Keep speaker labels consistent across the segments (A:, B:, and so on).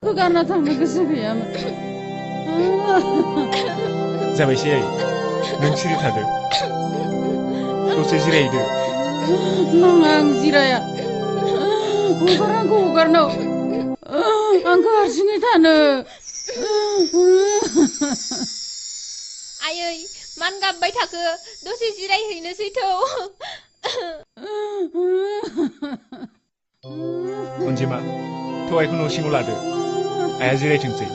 A: गारना थांनो गोसो गैयामोन
B: जाबायसै आइ नों सिरि थादो दसे जिरायदो
A: नाङा आं जिराया आंखौ हगारनो आंखौ हारसिङै थानो
C: आयै मान गाबबाय थाखो दसे जिरायहैनोसै थौ
B: अनजिमा थ' आइखौ न' सिङाव लादो आइया जिरायथोंसै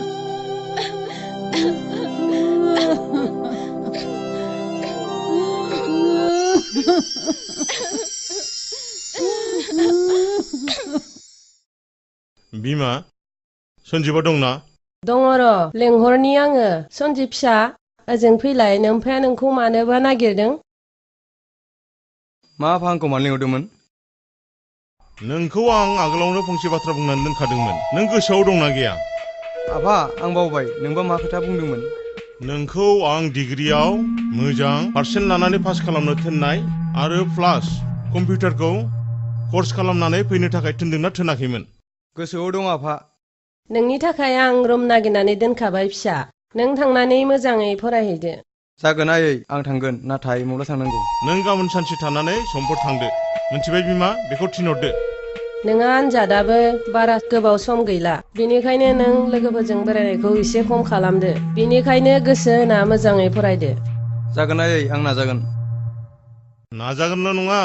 B: बिमा सन्जिबा दंना
D: दङ र' लेंहरनि आङो सन्जि फिसा ओजों फैलाय नोमफाया नोंखौ मानोबा नागिरदों
E: मा आफा आंखौ मानो लिंहरदोंमोन
B: नोंखौ आं आगोलावनो फंसे बाथ्रा बुंनानै दोनखादोंमोन नों गोसोआव दंना गैया
E: आफा आं बावबाय नोंबा मा खोथा बुंदोंमोन
B: नोंखौ आं डिग्रियाव मोजां पार्सेन्ट लानानै पास खालामनो थिननाय आरो प्लास कम्पिउटारखौ कर्स खालामनानै फैनो थाखाय थिनदोंना थिनाखैमोन
E: गोसोआव दं आफा
D: नोंनि थाखाय आं रुम नागिरनानै दोनखाबाय फिसा नों थांनानै मोजाङै फरायहैदो
E: जागोन आयै आं थांगोन नाथाय माब्ला थांनांगौ
B: नों गाबोन सानसे थानानै समफोर थांदो मिन्थिबाय बिमा बेखौ थिनहरदो
D: नोंहा आनजादाबो बारा गोबाव सम गैला बेनिखायनो नों लोगोफोरजों बेरायनायखौ एसे खम खालामदो बेनिखायनो गोसो होना मोजाङै फरायदो
E: जागोन आयै आं नाजागोन
B: नाजागोनल' नङा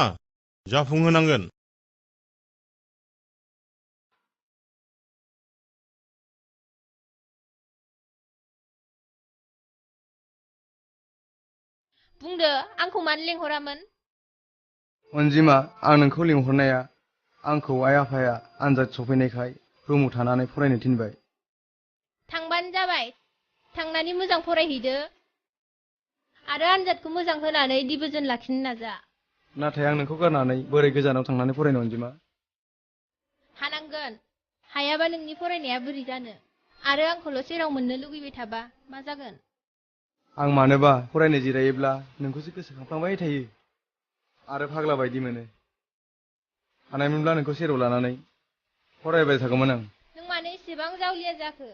B: जाफुंहोनांगोन
C: बुंदो आंखौ मानो लेंहरामोन
E: अनजिमा आं नोंखौ लिंहरनाया आंखौ आइ आफाया आनजाद सफैनायखाय रुमाव थानानै फरायनो थिनबाय
C: थांबानो जाबाय थांनानै मोजां फरायहैदो आरो आनजादखौ मोजां होनानै डिभिजन लाखिनो नाजा
E: नाथाय आं नोंखौ गारनानै बोरै गोजानाव थांनानै फरायनो अनजिमा
C: हानांगोन हायाबा नोंनि फरायनाया बोरै जानो आरो आंखौल' सेराव मोननो लुगैबाय थाबा मा जागोन
E: आं मानोबा फरायनो जिरायोब्ला नोंखौसो गोसोखांफ्लांबाय थायो आरो फाग्ला बायदि मोनो हानायमोनब्ला नोंखौ सेराव लानानै फरायबाय थागौमोन आं
C: नों मानो एसेबां जावलिया जाखो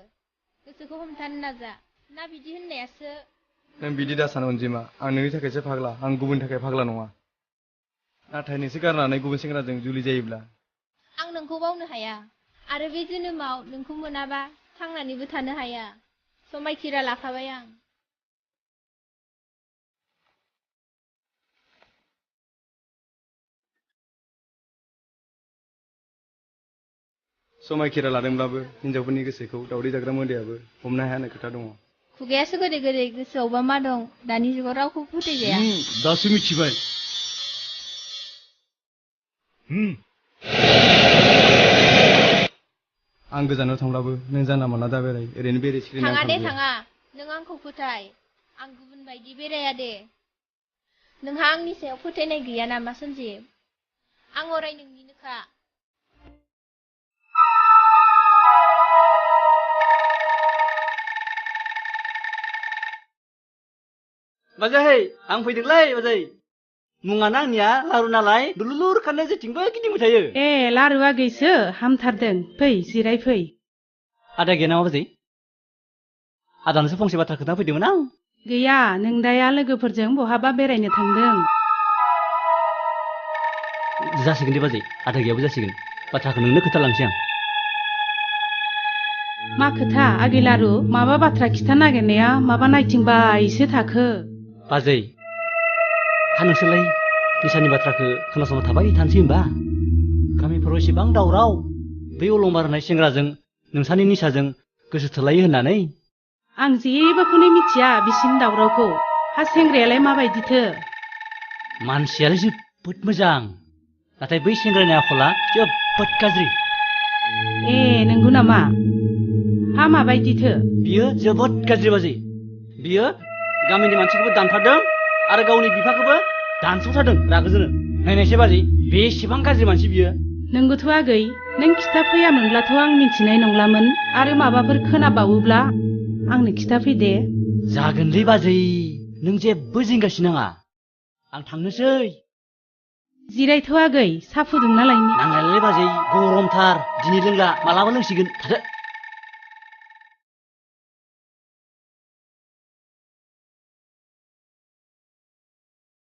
C: गोसोखौ हमथानो नाजा ना बिदि होननायासो
E: नों बिदि दा सान अनजिमा आं नोंनि थाखायसो फाग्ला आं गुबुननि थाखाय फाग्ला नङा नाथाय नोंसो गारनानै गुबुन सेंग्राजों जुलि जायोब्ला
C: आं नोंखौ बावनो हाया आरो बे जोनोमाव नोंखौ मोनाबा थांनानैबो थानो हाया समायखिरा लाखाबाय आं
E: समायखिरा लादोंब्लाबो हिनजावफोरनि गोसोखौ दावदै जाग्रा मोदायाबो हमनो हाया होननाय खोथा दङ
C: खुगायासो गोदै गोदै गोसोआवबा मा दं दानि जुगाव रावखौबो फोथायजाया
E: दासो मिथिबाय आं गोजानाव थांब्लाबो नों जानला मानला दा बेराय ओरैनो बेराय सिरि
C: थाङा दे थाङा नों आंखौ फोथाय आं गुबुन बायदि बेराया दे नोंहा आंनि सायाव फोथायनाय गैया नामा सन्जिब आं अराय नोंनिनोखा
F: बाजै आं फैदोंलै बाजै मुङानो आंनिया लारु नालाय दुलुलुर खारनाय जेथिंबो गिदिंबाय थायो
G: ए लारुआ गैसो हामथारदों फै जिराय फै
F: आदा गैया नामा बाजै आदानोसो फंसे बाथ्रा खोथा फैदोंमोन आं
G: गैया नों दाया लोगोफोरजों बहाबा बेरायनो थांदों
F: जासिगोन दे बाजै आदा गैयाबो जासिगोन बाथ्राखौ नोंनो खोथालांसै आं
G: मा खोथा आगै लारु माबा बाथ्रा खिथा नागिरनाया माबा नायथिंबायसो थाखो
F: बाजै हा नोंसोरलाय निसानि बाथ्राखौ खोनासंना थाबाय थानोसै होनबा गामिफोराव एसेबां दावराव बै अलंबार होनाय सेंग्राजों नोंसानि निसाजों गोसो थोलायो होननानै
G: आं जेबोखौनो मिथिया बिसिनि दावरावखौ हा सेंग्रायालाय माबायदिथो
F: मानसियालाय जोबोद मोजां नाथाय बै सेंग्रानि आखला जोबोद गाज्रि
G: ए नंगौ नामा हा माबायदिथो
F: बियो जोबोद गाज्रि बाजै बियो गामिनि मानसिखौबो दानथारदों आरो गावनि बिफाखौबो दानस'थारदों रागोजोंनो नायनायसै बाजै बेसेबां गाज्रि मानसि बियो
G: नंगौथ' आगै नों खिथाफैयामोनब्लाथ' आं मिथिनाय नंलामोन आरो माबाफोर खोनाबावोब्ला आंनो खिथाफै दे
F: जागोनलै बाजै नों जेबो जिंगासि नाङा आं थांनोसै
G: जिरायथ' आगै साहा फुदुंना लायनि
F: नांलायलै बाजै गरमथार दिनै लोंला मालाबा लोंसिगोन थादो